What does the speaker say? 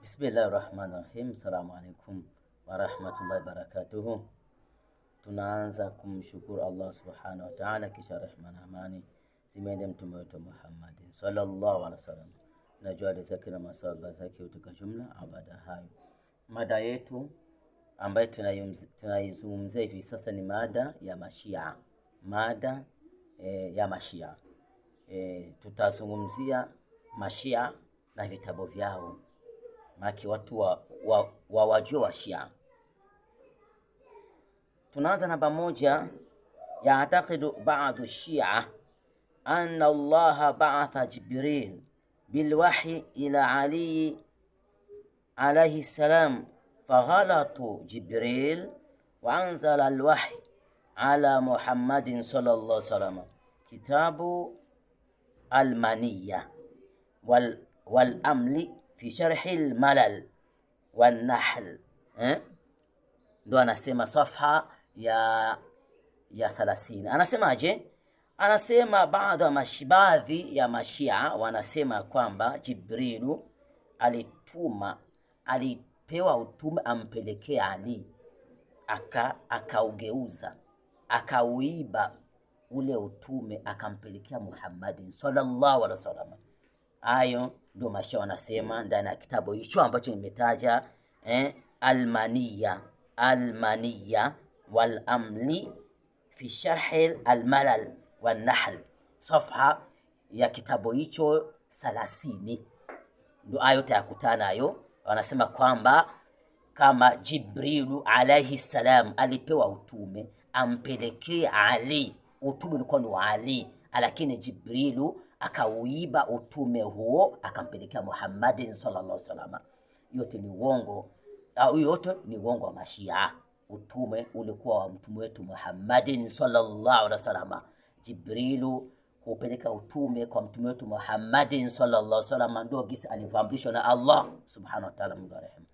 Bismillahi rahmani rahim. Salamu alaikum warahmatullahi wabarakatuhu. Tunaanza kumshukuru Allah subhanahu wa ta'ala, kisha rehma na amani zimeende mtume wetu Muhammadin sallallahu alaihi wasallam na juhudi zake na maswahaba zake kutoka jumla. Abada hayo, mada yetu ambayo tunaizungumzia hivi sasa ni mada ya Mashia, mada ya Mashia. Tutazungumzia Mashia na vitabu vyao, maki watu wa wajue wa Shia. Tunaanza namba 1, يعتقد بعض الشيعة أن الله بعث جبريل بالوحي إلى علي عليه السلام فغلطوا جبريل وأنزل الوحي على محمد صلى الله عليه وسلم، كتاب المنية والأمل في شرح الملل والنحل eh? Ndo anasema safha ya 30. Anasemaje? Anasema baadhi ya Mashia wanasema kwamba Jibrilu alituma, alipewa utume ampelekee Ali, akaugeuza, akauiba ule utume, akampelekea Muhammadin sallallahu alaihi wasallam. Hayo ndio Mashia wanasema ndani ya kitabu hicho ambacho nimetaja, Almaniya wal Amli fi sharhi Almalal wan Nahl, safha ya kitabu hicho 30, ndio ayo tayakutana nayo. Wanasema kwamba kama Jibrilu alaihi salam alipewa utume ampelekee Ali, utume ulikuwa ni wa Ali, lakini Jibrilu akauiba utume huo akampelekea Muhammadin sallallahu alaihi wasallam. Yote ni uongo, au yote ni uongo wa Mashia. Utume ulikuwa wa mtume wetu Muhammadin sallallahu alaihi wasallam. Jibrilu kupeleka utume kwa mtume wetu Muhammadin sallallahu alaihi wasallam ndio gisi alivyoamrishwa na Allah subhanahu wa ta'ala, Mungu arehemu.